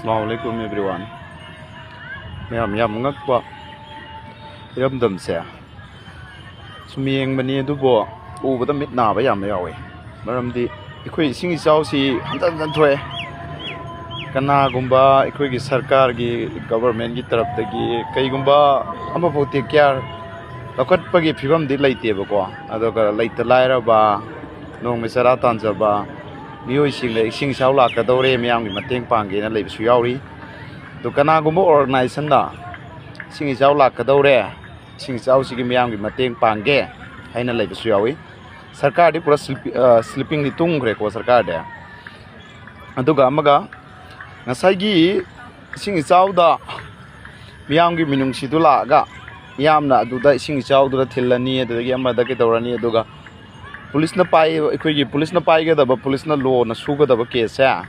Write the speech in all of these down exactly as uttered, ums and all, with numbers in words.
ꯑꯁꯂꯥꯃꯨ ꯑꯂꯥꯏꯀꯨꯝ everyone. ꯃꯌꯥꯝ ꯌꯥꯝ ꯉꯛꯄ ꯏꯔꯝꯗꯝꯁꯦ ꯁꯨꯝ ꯌꯦꯡꯕꯅꯤ, ꯑꯗꯨꯕꯨ ꯎꯕꯗ ꯃꯤꯠ ꯅꯥꯕ ꯌꯥꯝꯅ ꯌꯥꯎꯋꯤ꯫ ꯃꯔꯝꯗꯤ ꯑꯩꯈꯣꯏ ꯏꯁꯤꯡ ꯏꯆꯥꯎꯁꯤ ꯍꯟꯖꯟ ꯍꯟꯖꯟ ꯊꯣꯛꯑꯦ꯫ ꯀꯅꯥꯒꯨꯝꯕ ꯑꯩꯈꯣꯏꯒꯤ ꯁꯔꯀꯥꯔꯒꯤ, ꯒꯕꯔꯃꯦꯟꯒꯤ ꯇꯔꯞꯇꯒꯤ ꯀꯩꯒꯨꯝꯕ ꯑꯃꯐꯥꯎ ꯇꯦꯛ ꯀꯤꯌꯥꯔ ꯂꯧꯈꯠꯄꯒꯤ ꯐꯤꯕꯝꯗꯤ ꯂꯩꯇꯦꯕꯀꯣ꯫ ꯑꯗꯨꯒ ꯂꯩꯇ ꯂꯥꯏꯔꯕ, ꯅꯣꯡꯃꯩ ꯆꯔꯥ ꯇꯥꯟꯖꯕ ꯃꯤꯑꯣꯏꯁꯤꯡꯗ ꯏꯁꯤꯡ ꯏꯆꯥꯎ ꯂꯥꯛꯀꯗꯧꯔꯦ, ꯃꯌꯥꯝꯒꯤ ꯃꯇꯦꯡ ꯄꯥꯡꯒꯦꯅ ꯂꯩꯕꯁꯨ ꯌꯥꯎꯔꯤ꯫ ꯑꯗꯨ ꯀꯅꯥꯒꯨꯝꯕ ꯑꯣꯔꯒꯅꯥꯏꯖꯦꯁꯟꯅ ꯏꯁꯤꯡ ꯏꯆꯥꯎ ꯂꯥꯛꯀꯗꯧꯔꯦ, ꯏꯁꯤꯡ ꯏꯆꯥꯎꯁꯤꯒꯤ ꯃꯤꯌꯥꯝꯒꯤ ꯃꯇꯦꯡ ꯄꯥꯡꯒꯦ ꯍꯥꯏꯅ ꯂꯩꯕꯁꯨ ꯌꯥꯎꯏ꯫ ꯁꯔꯀꯥꯔꯗꯤ ꯄꯨꯔꯥ ꯁ꯭ꯂꯤꯞꯄꯤ-, ꯑ, ꯁ꯭ꯂꯤꯞꯄꯤꯡꯂꯤ ꯇꯨꯝꯈ꯭ꯔꯦꯀꯣ ꯁꯔꯀꯥꯔꯗꯤ꯫ ꯑꯗꯨꯒ ꯑꯃꯒ, ꯉꯁꯥꯏꯒꯤ ꯏꯁꯤꯡ ꯏꯆꯥꯎꯗ ꯃꯤꯌꯥꯝꯒꯤ ꯃꯤꯅꯨꯡꯁꯤꯗꯨ ꯂꯥꯛꯑꯒ ꯃꯤꯌꯥꯝꯅ ꯑꯗꯨꯗ ꯏꯁꯤꯡ ꯏꯆꯥꯎꯗꯨꯗ ꯊꯤꯜꯂꯅꯤ, ꯑꯗꯨꯗꯒꯤ ꯑꯃꯗ ꯀꯩꯗꯧꯔꯅꯤ, ꯑꯗꯨꯒ ꯄꯨꯂꯤꯁꯅ ꯄꯥꯏ-, ꯑꯩꯈꯣꯏꯒꯤ ꯄꯨꯂꯤꯁꯅ ꯄꯥꯏꯒꯗꯕ, ꯄꯨꯂꯤꯁꯅ ꯂꯣꯅ ꯁꯨꯒꯗꯕ ꯀꯦꯁꯁꯦ,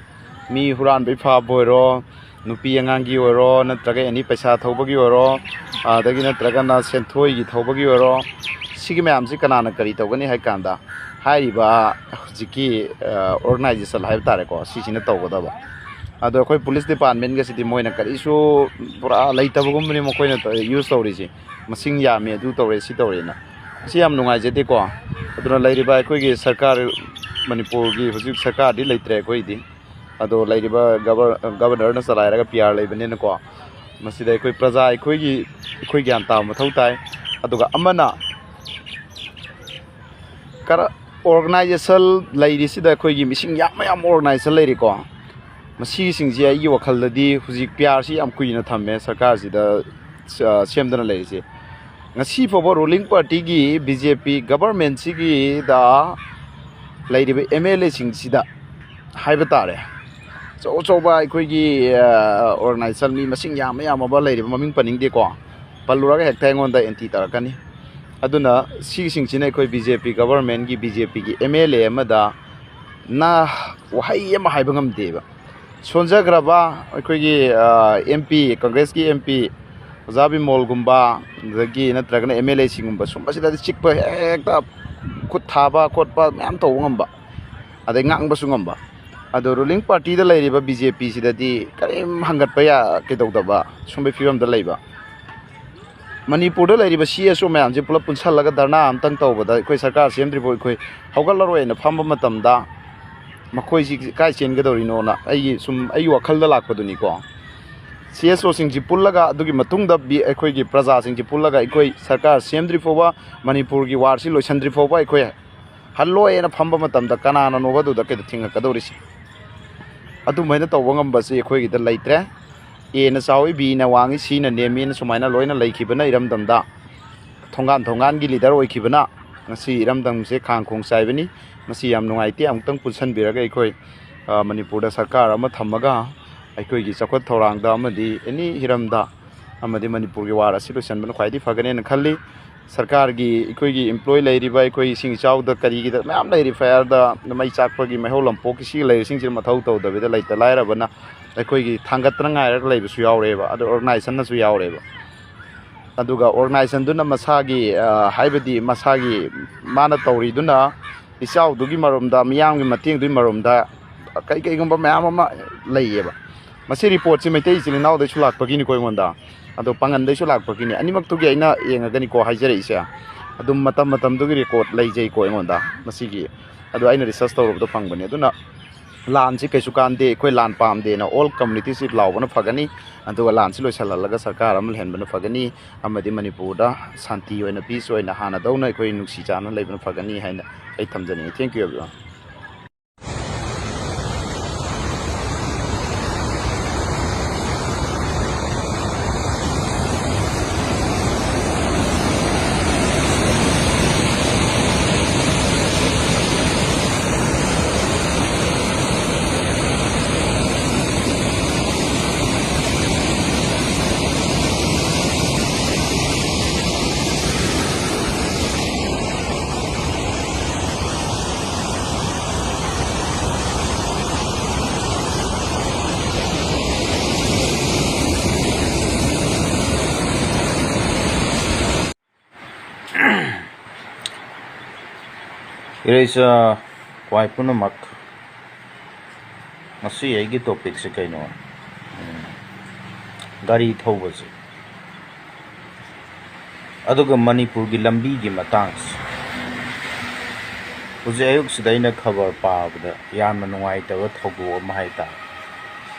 ꯃꯤ ꯍꯨꯔꯥꯟꯕꯩ ꯐꯥꯕ ꯑꯣꯏꯔꯣ, ꯅꯨꯄꯤ ꯑꯉꯥꯡꯒꯤ ꯑꯣꯏꯔꯣ, ꯅꯠꯇ꯭ꯔꯒ ꯑꯦꯅꯤ ꯄꯩꯁꯥ ꯊꯧꯕꯒꯤ ꯑꯣꯏꯔꯣ, ꯑꯗꯒꯤ ꯅꯠꯇ꯭ꯔꯒꯅ ꯁꯦꯟꯊꯣꯏꯒꯤ ꯊꯧꯕꯒꯤ ꯑꯣꯏꯔꯣ, ꯁꯤꯒꯤ ꯃꯌꯥꯝꯁꯤ ꯀꯅꯥꯅ ꯀꯔꯤ ꯇꯧꯒꯅꯤ ꯍꯥꯏ ꯀꯥꯟꯗ, ꯍꯥꯏꯔꯤꯕ ꯍꯧꯖꯤꯛꯀꯤ, ꯑ, ꯑꯣꯔꯒꯅꯥꯏꯖꯦꯁꯟ ꯍꯥꯏꯕ ꯇꯥꯔꯦꯀꯣ, ꯁꯤꯁꯤꯅ ꯇꯧꯒꯗꯕ꯫ ꯑꯗꯣ ꯑꯩꯈꯣꯏ ꯄꯨꯂꯤꯁ ꯗꯤꯄꯥꯔꯠꯃꯦꯟꯒꯁꯤꯗꯤ ꯃꯣꯏꯅ ꯀꯔꯤꯁꯨ, ꯄꯨꯔꯥ ꯂꯩꯇꯕꯒꯨꯝꯕꯅꯤ ꯃꯈꯣꯏꯅ ꯇꯧ-, ꯌꯨꯁ ꯇꯧꯔꯤꯁꯤ꯫ ꯃꯁꯤꯡ ꯌꯥꯝꯃꯤ, ꯑꯗꯨ ꯇꯧꯔꯦ, ꯁꯤ ꯇꯧꯔꯦꯅ꯫ ꯁꯤ ꯌꯥꯝ ꯅꯨꯡꯉꯥꯏꯖꯗꯦꯀꯣ꯫ ꯑꯗꯨꯅ ꯂꯩꯔꯤꯕ ꯑꯩꯈꯣꯏꯒꯤ ꯁꯔꯀꯥꯔ, ꯃꯅꯤꯄꯨꯔꯒꯤ ꯍꯧꯖꯤꯛ ꯁꯔꯀꯥꯔꯗꯤ ꯂꯩꯇ꯭ꯔꯦ ꯑꯩꯈꯣꯏꯗꯤ꯫ ꯑꯗꯣ ꯂꯩꯔꯤꯕ ꯒꯕꯔ-, ꯒꯕꯔꯅꯔꯅ ꯆꯂꯥꯏꯔꯒ ꯄꯤ ꯑꯥꯔ ꯂꯩꯕꯅꯤꯅꯀꯣ, ꯃꯁꯤꯗ ꯑꯩꯈꯣꯏ ꯄ꯭ꯔꯖꯥ, ꯑꯩꯈꯣꯏꯒꯤ, ꯑꯩꯈꯣꯏ ꯒ꯭ꯌꯥꯟ ꯇꯥꯕ ꯃꯊꯧ ꯇꯥꯏ꯫ ꯑꯗꯨꯒ ꯑꯃꯅ, ꯀꯔ-, ꯑꯣꯔꯒꯅꯥꯏꯖꯦꯁꯟ ꯂꯩꯔꯤꯁꯤꯗ ꯑꯩꯈꯣꯏꯒꯤ ꯃꯤꯁꯤꯡ ꯌꯥꯝ ꯃꯌꯥꯝ ꯑꯣꯔꯒꯅꯥꯏꯖꯦꯁꯟ ꯂꯩꯔꯤꯀꯣ, ꯃꯁꯤꯁꯤꯡꯁꯦ ꯑꯩꯒꯤ ꯋꯥꯈꯜꯗꯗꯤ ꯍꯧꯖꯤꯛ ꯄꯤ ꯑꯥꯔꯁꯤ ꯌꯥꯝ ꯀꯨꯏꯅ ꯊꯝꯃꯦ ꯁꯔꯀꯥꯔꯁꯤꯗ, ꯑ, ꯁꯦꯝꯗꯅ ꯂꯩꯔꯤꯁꯦ꯫ ꯉꯁꯤ ꯐꯥꯎꯕ ꯔꯨꯂꯤꯡ ꯄꯥꯔꯇꯤꯒꯤ ꯕꯤ ꯖꯦ ꯄꯤ ꯒꯕꯔꯃꯦꯟꯁꯤꯒꯤꯗ ꯂꯩꯔꯤꯕ ꯑꯦꯝ ꯑꯦꯜ ꯑꯦꯁꯤꯡꯁꯤꯗ ꯍꯥꯏꯕ ꯇꯥꯔꯦ, ꯑꯆꯧ ꯑꯆꯧꯕ ꯑꯩꯈꯣꯏꯒꯤ, ꯑ, ꯑꯣꯔꯒꯅꯥꯏꯖꯦꯁꯟ ꯃꯤ ꯃꯁꯤꯡ ꯌꯥꯝꯕ ꯌꯥꯝꯃꯕ ꯂꯩꯔꯤꯕ, ꯃꯃꯤꯡ ꯄꯟꯅꯤꯡꯗꯦꯀꯣ, ꯄꯜꯂꯨꯔꯒ ꯍꯦꯛꯇ ꯑꯩꯉꯣꯟꯗ ꯑꯦꯟꯇꯤ ꯇꯧꯔꯛꯀꯅꯤ꯫ ꯑꯗꯨꯅ ꯁꯤꯁꯤꯡꯁꯤꯅ ꯑꯩꯈꯣꯏ ꯕꯤ ꯖꯦ ꯄꯤ ꯒꯕꯔꯃꯦꯟꯒꯤ, ꯕꯤ ꯖꯦ ꯄꯤꯒꯤ ꯑꯦꯝ ꯑꯦꯜ ꯑꯦ ꯑꯃꯗ ꯅ ꯋꯥꯍꯩ ꯑꯃ ꯍꯥꯏꯕ ꯉꯝꯗꯦꯕ꯫ ꯁꯣꯟꯖꯈ꯭ꯔꯕ ꯑꯩꯈꯣꯏꯒꯤ, ꯑ, ꯑꯦꯝ ꯄꯤ, ꯀꯪꯒ꯭ꯔꯦꯁꯀꯤ ꯑꯦꯝ ꯄꯤ ꯑꯣꯖꯥ ꯕꯤꯃꯣꯜꯒꯨꯝꯕ, ꯑꯗꯒꯤ ꯅꯠꯇ꯭ꯔꯒꯅ ꯑꯦꯝ ꯑꯦꯜ ꯑꯦꯁꯤꯡꯒꯨꯝꯕ ꯁꯨꯝꯕꯁꯤꯗꯗꯤ ꯆꯤꯛꯄ ꯍꯦꯛꯇ ꯈꯨꯠ ꯊꯥꯕ ꯈꯣꯠꯄ ꯃꯌꯥꯝ ꯇꯧꯕ ꯉꯝꯕ, ꯑꯗꯩ ꯉꯥꯡꯕꯁꯨ ꯉꯝꯕ꯫ ꯑꯗꯣ ꯔꯨꯂꯤꯡ ꯄꯥꯔꯇꯤꯗ ꯂꯩꯔꯤꯕ ꯕꯤ ꯖꯦ ꯄꯤꯁꯤꯗꯗꯤ ꯀꯔꯤꯝ ꯍꯪꯒꯠꯄ ꯌꯥ ꯀꯩꯗꯧꯗꯕ ꯁꯨꯝꯕꯒꯤ ꯐꯤꯕꯝꯗ ꯂꯩꯕ꯫ ꯃꯅꯤꯄꯨꯔꯗ ꯂꯩꯔꯤꯕ ꯁꯤ ꯑꯦꯁ ꯑꯣ ꯃꯌꯥꯝꯁꯦ ꯄꯨꯂꯞ ꯄꯨꯟꯁꯜꯂꯒ ꯙꯔꯅꯥ ꯑꯃꯇꯪ ꯇꯧꯕꯗ ꯑꯩꯈꯣꯏ ꯁꯔꯀꯥꯔ ꯁꯦꯝꯗ꯭ꯔꯤꯐꯥꯎ ꯑꯩꯈꯣꯏ ꯍꯧꯒꯠꯂꯔꯣꯏꯅ ꯐꯝꯕ ꯃꯇꯝꯗ ꯃꯈꯣꯏꯁꯤ ꯀꯥꯏ ꯆꯦꯟꯒꯗꯧꯔꯤꯅꯣꯅ ꯑꯩꯒꯤ ꯁꯨꯝ ꯑꯩꯒꯤ ꯋꯥꯈꯜꯗ ꯂꯥꯛꯄꯗꯨꯅꯤꯀꯣ꯫ ꯁꯤ ꯑꯦꯁ ꯑꯣꯁꯤꯡꯁꯤ ꯄꯨꯜꯂꯒ ꯑꯗꯨꯒꯤ ꯃꯇꯨꯡꯗ ꯕꯤ ꯑꯩꯈꯣꯏꯒꯤ ꯄ꯭ꯔꯖꯥꯁꯤꯡꯁꯤ ꯄꯨꯜꯂꯒ ꯑꯩꯈꯣꯏ ꯁꯔꯀꯥꯔ ꯁꯦꯝꯗ꯭ꯔꯤ ꯐꯥꯎꯕ, ꯃꯅꯤꯄꯨꯔꯒꯤ ꯋꯥꯔꯁꯤ ꯂꯣꯏꯁꯤꯟꯗ꯭ꯔꯤ ꯐꯥꯎꯕ ꯑꯩꯈꯣꯏ ꯍꯜꯂꯣꯏꯅ ꯐꯝꯕ ꯃꯇꯝꯗ ꯀꯅꯥꯅꯅꯣꯕ ꯑꯗꯨꯗ ꯀꯩꯗ ꯊꯤꯡꯉꯛꯀꯗꯧꯔꯤꯁꯦ? ꯑꯗꯨꯃꯥꯏꯅ ꯇꯧꯕ ꯉꯝꯕꯁꯤ ꯑꯩꯈꯣꯏꯒꯤꯗ ꯂꯩꯇ꯭ꯔꯦ꯫ ꯑꯦꯅ ꯆꯥꯎꯏ, ꯕꯤꯅ ꯋꯥꯡꯏ, ꯁꯤꯅ ꯅꯦꯝꯃꯤꯅ ꯁꯨꯃꯥꯏꯅ ꯂꯣꯏꯅ ꯂꯩꯈꯤꯕꯅ ꯏꯔꯝꯗꯝꯗ ꯊꯣꯡꯒꯥꯟ ꯊꯣꯡꯒꯥꯟꯒꯤ ꯂꯤꯗꯔ ꯑꯣꯏꯈꯤꯕꯅ ꯉꯁꯤ ꯏꯔꯝꯗꯝꯁꯦ ꯈꯥꯡ ꯈꯣꯡ ꯆꯥꯏꯕꯅꯤ꯫ ꯃꯁꯤ ꯌꯥꯝ ꯅꯨꯡꯉꯥꯏꯇꯦ꯫ ꯑꯃꯨꯛꯇꯪ ꯄꯨꯟꯁꯤꯟꯕꯤꯔꯒ ꯑꯩꯈꯣꯏ, ꯑ, ꯃꯅꯤꯄꯨꯔꯗ ꯁꯔꯀꯥꯔ ꯑꯃ ꯊꯝꯃꯒ ꯑꯩꯈꯣꯏꯒꯤ ꯆꯥꯎꯈꯠ ꯊꯧꯔꯥꯡꯗ ꯑꯃꯗꯤ ꯑꯦꯅꯤ ꯍꯤꯔꯝꯗ ꯑꯃꯗꯤ ꯃꯅꯤꯄꯨꯔꯒꯤ ꯋꯥꯔ ꯑꯁꯤ ꯂꯣꯏꯁꯤꯟꯕꯅ ꯈ꯭ꯋꯥꯏꯗꯒꯤ ꯐꯒꯅꯦꯅ ꯈꯜꯂꯤ꯫ ꯁꯔꯀꯥꯔꯒꯤ ꯑꯩꯈꯣꯏꯒꯤ employee ꯂꯩꯔꯤꯕ, ꯑꯩꯈꯣꯏ ꯏꯁꯤꯡ ꯏꯆꯥꯎꯗ ꯀꯔꯤꯒꯤꯗ ꯃꯌꯥꯝ ꯂꯩꯔꯤ, fire ꯗ, ꯃꯩ ꯆꯥꯛꯄꯒꯤ, ꯃꯩꯍꯧ ꯂꯝꯄꯣꯛꯀꯤ, ꯁꯤꯒꯤ ꯂꯩꯔꯤꯁꯤꯡꯁꯤꯅ ꯃꯊꯧ ꯇꯧꯗꯕꯤꯗ ꯂꯩꯇ ꯂꯥꯏꯔꯕꯅ ꯑꯩꯈꯣꯏꯒꯤ ꯊꯥꯡꯒꯠꯇꯅ ꯉꯥꯏꯔꯒ ꯂꯩꯕꯁꯨ ꯌꯥꯎꯔꯦꯕ꯫ ꯑꯗꯣ organization ꯅꯁꯨ ꯌꯥꯎꯔꯦꯕ꯫ ꯑꯗꯨꯒ organization ꯗꯨꯅ ꯃꯁꯥꯒꯤ, ꯑ, ꯍꯥꯏꯕꯗꯤ ꯃꯁꯥꯒꯤ ꯃꯥꯅ ꯇꯧꯔꯤꯗꯨꯅ ꯏꯆꯥꯎꯗꯨꯒꯤ ꯃꯔꯨꯝꯗ, ꯃꯤꯌꯥꯝꯒꯤ ꯃꯇꯦꯡꯗꯨꯒꯤ ꯃꯔꯨꯝꯗ ꯀꯩ ꯀꯩꯒꯨꯝꯕ ꯃꯌꯥꯝ ꯑꯃ ꯂꯩꯌꯦꯕ꯫ ꯃꯁꯤ report ꯁꯤ ꯃꯩꯇꯩ ꯏꯆꯤꯜ ꯏꯅꯥꯎꯗꯩꯁꯨ ꯂꯥꯛꯄꯒꯤꯅꯤꯀꯣ ꯑꯩꯉꯣꯟꯗ, ꯑꯗꯣ ꯄꯥꯡꯒꯟꯗꯩꯁꯨ ꯂꯥꯛꯄꯒꯤꯅꯤ꯫ ꯑꯅꯤꯃꯛꯇꯨꯒꯤ ꯑꯩꯅ ꯌꯦꯡꯉꯒꯅꯤꯀꯣ ꯍꯥꯏꯖꯔꯛꯏꯁꯦ꯫ ꯑꯗꯨꯝ ꯃꯇꯝ ꯃꯇꯝꯗꯨꯒꯤ record ꯂꯩꯖꯩꯀꯣ ꯑꯩꯉꯣꯟꯗ ꯃꯁꯤꯒꯤ꯫ ꯑꯗꯣ ꯑꯩꯅ research ꯇꯧꯔꯨꯕꯗ ꯐꯪꯕꯅꯤ꯫ ꯑꯗꯨꯅ ꯂꯥꯟꯁꯤ ꯀꯩꯁꯨ ꯀꯥꯟꯗꯦ, ꯑꯩꯈꯣꯏ ꯂꯥꯟ ꯄꯥꯝꯗꯦꯅ all community ꯁꯤ ꯂꯥꯎꯕꯅ ꯐꯒꯅꯤ꯫ ꯑꯗꯨꯒ ꯂꯥꯟꯁꯤ ꯂꯣꯏꯁꯤꯜꯍꯜꯂꯒ ꯁꯔꯀꯥꯔ ꯑꯃ ꯂꯩꯍꯟꯕꯅ ꯐꯒꯅꯤ꯫ ꯑꯃꯗꯤ ꯃꯅꯤꯄꯨꯔꯗ ꯁꯥꯟꯇꯤ ꯑꯣꯏꯅ, peace ꯑꯣꯏꯅ ꯍꯥꯟꯅꯗꯧꯅ ꯑꯩꯈꯣꯏ ꯅꯨꯡꯁꯤ ꯆꯥꯟꯅ ꯂꯩꯕꯅ ꯐꯒꯅꯤ ꯍꯥꯏꯅ ꯑꯩ ꯊꯝꯖꯅꯤꯡꯉꯤ꯫ Thank you everyone꯫ ꯏꯔꯩꯆꯥ ꯈ꯭ꯋꯥꯏ ꯄꯨꯝꯅꯃꯛ ꯉꯁꯤ ꯑꯩꯒꯤ ꯇꯣꯄꯤꯛꯁꯦ ꯀꯩꯅꯣ? ꯎꯝ, ꯒꯥꯔꯤ ꯊꯧꯕꯁꯦ꯫ ꯑꯗꯨꯒ ꯃꯅꯤꯄꯨꯔꯒꯤ ꯂꯝꯕꯤꯒꯤ ꯃꯇꯥꯡꯁꯦ꯫ ꯍꯧꯖꯤꯛ ꯑꯌꯨꯛꯁꯤꯗ ꯑꯩꯅ ꯈꯕꯔ ꯄꯥꯕꯗ ꯌꯥꯝꯅ ꯅꯨꯡꯉꯥꯏꯇꯕ ꯊꯧꯗꯣꯛ ꯑꯃ ꯍꯥꯏꯇꯥꯔꯦ꯫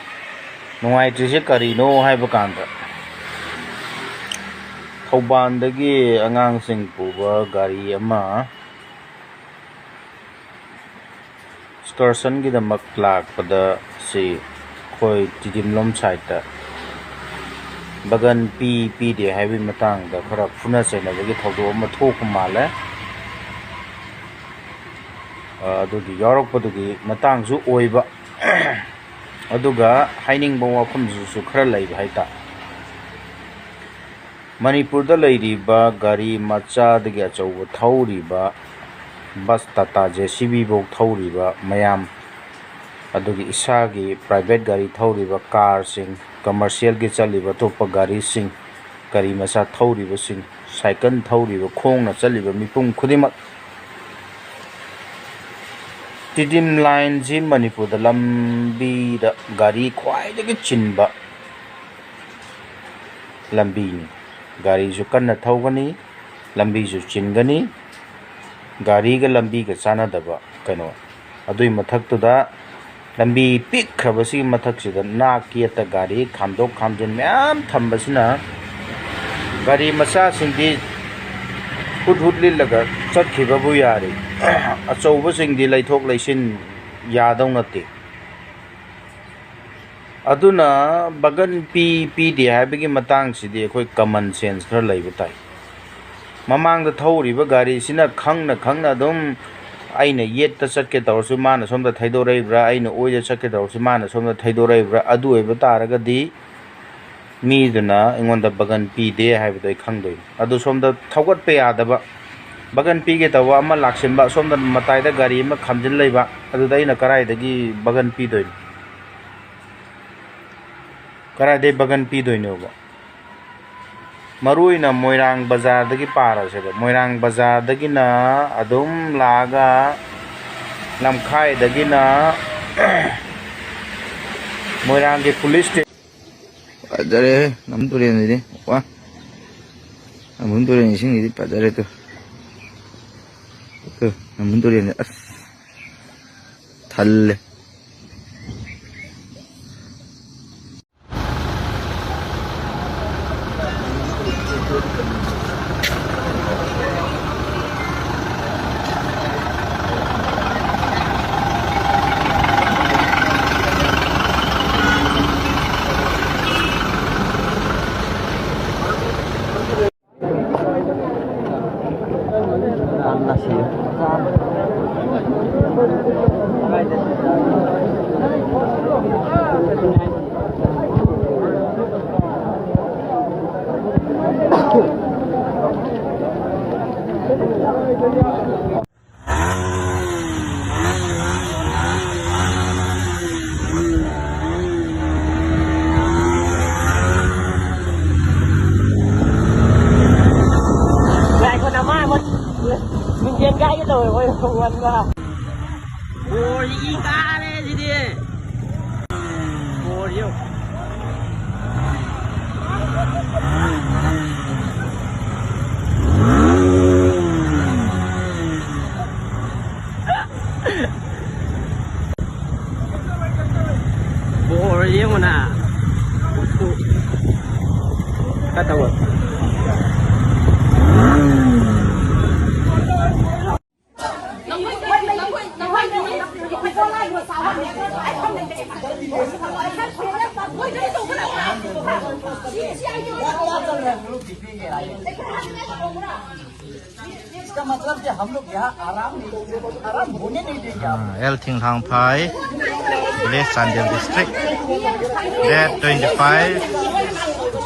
ꯅꯨꯡꯉꯥꯏꯇ꯭ꯔꯤꯁꯦ ꯀꯔꯤꯅꯣ ꯍꯥꯏꯕ ꯀꯥꯟꯗ, ꯊꯧꯕꯥꯜꯗꯒꯤ ꯑꯉꯥꯡꯁꯤꯡ ꯄꯨꯕ ꯒꯥꯔꯤ ꯑꯃ excursionꯒꯤꯗꯃꯛ ꯂꯥꯛꯄꯗ ꯁꯤ ꯑꯩꯈꯣꯏ ꯇꯤꯗꯤꯝꯂꯣꯝ ꯁꯥꯏꯠꯇ ꯕꯒꯟ ꯄꯤ ꯄꯤꯗꯦ ꯍꯥꯏꯕꯒꯤ ꯃꯇꯥꯡꯗ ꯈꯔ ꯐꯨꯅ ꯆꯩꯅꯕꯒꯤ ꯊꯧꯗꯣꯛ ꯑꯃ ꯊꯣꯛꯄ ꯃꯥꯜꯂꯦ꯫ ꯑ, ꯑꯗꯨꯒꯤ ꯌꯥꯎꯔꯛꯄꯗꯨꯒꯤ ꯃꯇꯥꯡꯁꯨ ꯑꯣꯏꯕ꯫ ꯑꯗꯨꯒ ꯍꯥꯏꯅꯤꯡꯕ ꯋꯥꯐꯝꯁꯤꯁꯨ ꯈꯔ ꯂꯩꯕ ꯍꯥꯏꯇꯥꯔꯦ꯫ ꯃꯅꯤꯄꯨꯔꯗ ꯂꯩꯔꯤꯕ ꯒꯥꯔꯤ ꯃꯆꯥꯗꯒꯤ ꯑꯆꯧꯕ ꯊꯧꯔꯤꯕ, ꯕꯁ, ꯇꯥꯇꯥ, JCB ꯐꯧ ꯊꯧꯔꯤꯕ ꯃꯌꯥꯝ, ꯑꯗꯨꯒꯤ ꯏꯁꯥꯒꯤ private ꯒꯥꯔꯤ ꯊꯧꯔꯤꯕ, ꯀꯥꯔꯁꯤꯡ, commercialꯒꯤ ꯆꯠꯂꯤꯕ ꯑꯇꯣꯞꯄ ꯒꯥꯔꯤꯁꯤꯡ, ꯒꯥꯔꯤ ꯃꯆꯥ ꯊꯧꯔꯤꯕꯁꯤꯡ, ꯁꯥꯏꯀꯜ ꯊꯧꯔꯤꯕ, ꯈꯣꯡꯅ ꯆꯠꯂꯤꯕ ꯃꯤꯄꯨꯝ ꯈꯨꯗꯤꯡꯃꯛ, ꯇꯤꯗꯤꯝ ꯂꯥꯏꯟꯁꯤ ꯃꯅꯤꯄꯨꯔꯗ ꯂꯝꯕꯤꯗ ꯒꯥꯔꯤ ꯈ꯭ꯋꯥꯏꯗꯒꯤ ꯆꯤꯟꯕ ꯂꯝꯕꯤꯅꯤ꯫ ꯒꯥꯔꯤꯁꯨ ꯀꯟꯅ ꯊꯧꯒꯅꯤ, ꯂꯝꯕꯤꯁꯨ ꯆꯤꯟꯒꯅꯤ, ꯒꯥꯔꯤꯒ ꯂꯝꯕꯤꯒ ꯆꯥꯟꯅꯗꯕ ꯀꯩꯅꯣ꯫ ꯑꯗꯨꯒꯤ ꯃꯊꯛꯇꯨꯗ ꯂꯝꯕꯤ ꯄꯤꯛꯈ꯭ꯔꯕꯁꯤꯒꯤ ꯃꯊꯛꯁꯤꯗ ꯅꯥꯛ ꯌꯦꯠꯇ ꯒꯥꯔꯤ ꯈꯥꯝꯗꯣꯛ ꯈꯥꯝꯖꯤꯟ ꯃꯌꯥꯝ ꯊꯝꯕꯁꯤꯅ ꯒꯥꯔꯤ ꯃꯆꯥꯁꯤꯡꯗꯤ ꯍꯨꯠ ꯍꯨꯠ ꯂꯤꯠꯂꯒ ꯆꯠꯈꯤꯕꯕꯨ ꯌꯥꯔꯤ꯫ ꯑꯆꯧꯕꯁꯤꯡꯗꯤ ꯂꯩꯊꯣꯛ ꯂꯩꯁꯤꯟ ꯌꯥꯗꯧ ꯅꯠꯇꯦ꯫ ꯑꯗꯨꯅ ꯕꯒꯟ ꯄꯤ ꯄꯤꯗꯦ ꯍꯥꯏꯕꯒꯤ ꯃꯇꯥꯡꯁꯤꯗꯤ ꯑꯩꯈꯣꯏ common sense ꯈꯔ ꯂꯩꯕ ꯇꯥꯏ꯫ ꯃꯃꯥꯡꯗ ꯊꯧꯔꯤꯕ ꯒꯥꯔꯤꯁꯤꯅ ꯈꯪꯅ ꯈꯪꯅ ꯑꯗꯨꯝ ꯑꯩꯅ ꯌꯦꯠꯇ ꯆꯠꯀꯦ ꯇꯧꯔꯁꯨ ꯃꯥꯅ ꯁꯣꯝꯗ ꯊꯩꯗꯣꯔꯛꯏꯕ꯭ꯔꯥ, ꯑꯩꯅ ꯑꯣꯏꯗ ꯆꯠꯀꯦ ꯇꯧꯔꯁꯨ ꯃꯥꯅ ꯁꯣꯝꯗ ꯊꯩꯗꯣꯔꯛꯏꯕ꯭ꯔꯥ, ꯑꯗꯨ ꯑꯣꯏꯕ ꯇꯥꯔꯒꯗꯤ ꯃꯤꯗꯨꯅ ꯑꯩꯉꯣꯟꯗ ꯕꯒꯟ ꯄꯤꯗꯦ ꯍꯥꯏꯕꯗꯣ ꯑꯩ ꯈꯪꯗꯣꯏꯅꯤ꯫ ꯑꯗꯨ ꯁꯣꯝꯗ ꯊꯧꯒꯠꯄ ꯌꯥꯗꯕ, ꯕꯒꯟ ꯄꯤꯒꯦ ꯇꯧꯕ ꯑꯃ ꯂꯥꯛꯁꯤꯟꯕ, ꯁꯣꯝꯗ ꯃꯇꯥꯏꯗ ꯒꯥꯔꯤ ꯑꯃ ꯈꯥꯝꯖꯤꯜ ꯂꯩꯕ, ꯑꯗꯨꯗ ꯑꯩꯅ ꯀꯗꯥꯏꯗꯒꯤ ꯕꯒꯟ ꯄꯤꯗꯣꯏꯅꯣ? ꯀꯗꯥꯏꯗꯒꯤ ꯕꯒꯟ ꯄꯤꯗꯣꯏꯅꯣꯕ? ꯃꯔꯨ ꯑꯣꯏꯅ ꯃꯣꯏꯔꯥꯡ ꯕꯖꯥꯔꯗꯒꯤ ꯄꯥꯔꯁꯦꯕ꯫ ꯃꯣꯏꯔꯥꯡ ꯕꯖꯥꯔꯗꯒꯤꯅ ꯑꯗꯨꯝ ꯂꯥꯛꯑꯒ ꯂꯝꯈꯥꯏꯗꯒꯤꯅ ꯃꯣꯏꯔꯥꯡꯒꯤ ꯄꯨꯂꯤꯁ ꯁ꯭ꯇꯦ- ꯐꯖꯔꯦ, ꯅꯝꯕꯨꯜ ꯇꯨꯔꯦꯟꯁꯤꯗꯤ꯫ ꯋꯥ, ꯅꯝꯕꯨꯜ ꯇꯨꯔꯦꯟ ꯏꯁꯤꯡꯁꯤꯗꯤ ꯐꯖꯔꯦ꯫ ꯇꯨ, ꯇꯨ, ꯅꯝꯕꯨꯜ ꯇꯨꯔꯦꯟꯁꯦ ꯑꯁ ꯊꯜꯂꯦ꯫ ꯉꯥꯏꯈꯣ, ꯅꯃꯥ ꯑꯃ ꯃꯤꯡꯖꯦꯜ ꯀꯥꯏꯒꯦ ꯇꯧꯋꯦ, ꯃꯣꯏ ꯈꯣꯡꯃꯟꯕ꯫ ꯕꯣꯜꯁꯤ ꯏ ꯀꯥꯔꯦ ꯁꯤꯗꯤ꯫ ꯕꯣꯜꯁꯤ ꯌꯦꯡꯉꯨ꯫ ꯕꯣꯜ ꯌꯦꯡꯉꯨꯅ꯫ ꯈꯔ ꯇꯧꯋꯣ꯫ इसका मतलब कि हम लोग यहाँ आराम नहीं, आराम होने नहीं देंगे आप। Ah, L Thinglangphai, village, Chandel district, date twenty five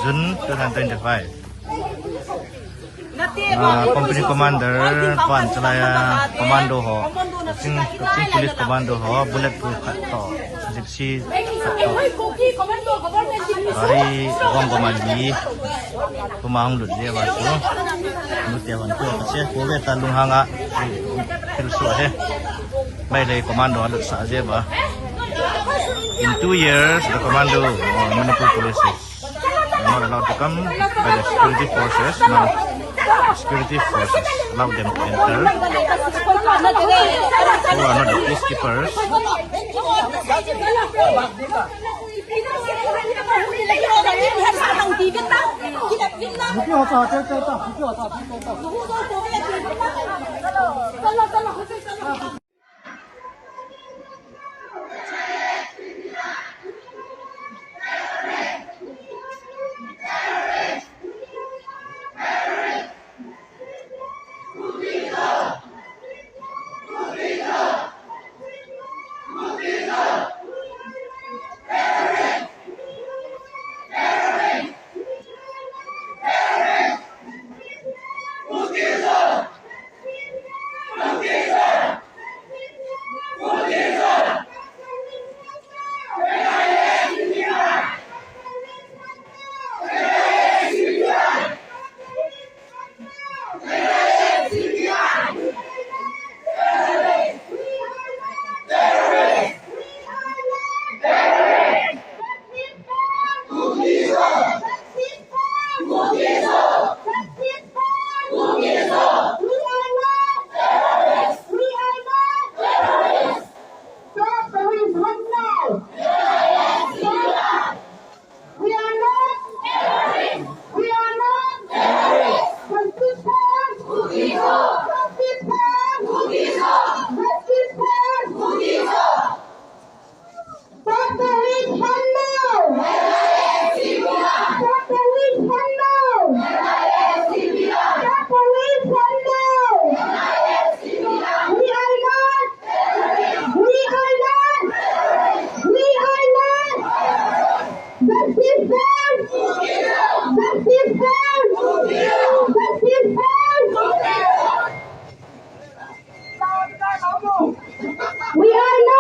June two thousand twenty five. Ah, company commander ꯄꯥꯟ ꯆꯂꯥꯌꯥ commando ꯍꯣ, ꯀꯛꯆꯤꯡ, ꯀꯛꯆꯤꯡ police commando ꯍꯣ, bullet proof ꯈꯠꯇꯣ, gypsy ꯈꯠꯇꯣ꯫ ꯒꯥꯔꯤ ꯑꯋꯥꯡꯕ ꯃꯥꯜꯂꯤ꯫ ꯀꯃꯥꯡ ꯂꯨꯠꯂꯦꯕ ꯇꯨ꯫ ꯂꯨꯠꯇꯦ ꯋꯥꯟ ꯇꯨ ꯀꯁꯦ ꯀꯣꯕꯦ ꯇ ꯂꯨꯡꯍꯥꯡ ꯐꯤꯜ ꯁꯨ ꯑꯍꯦ꯫ ꯃꯩ ꯂꯩ commando ꯂꯨꯠ ꯁꯥꯖꯦꯕ꯫ In two years, the commando or Manipur police is not allowed to come by the security forces. Now, security forces allow them to enter. Who are not the peacekeepers. We are not terrorists. We are not terrorists. Justice for Justice for Justice for Doctor Lee Shanmyo. Doctor Lee Shanmyo. Doctor Lee Shanmyo. We are not, we are not, we are not. Justice for, justice for, justice for. We are not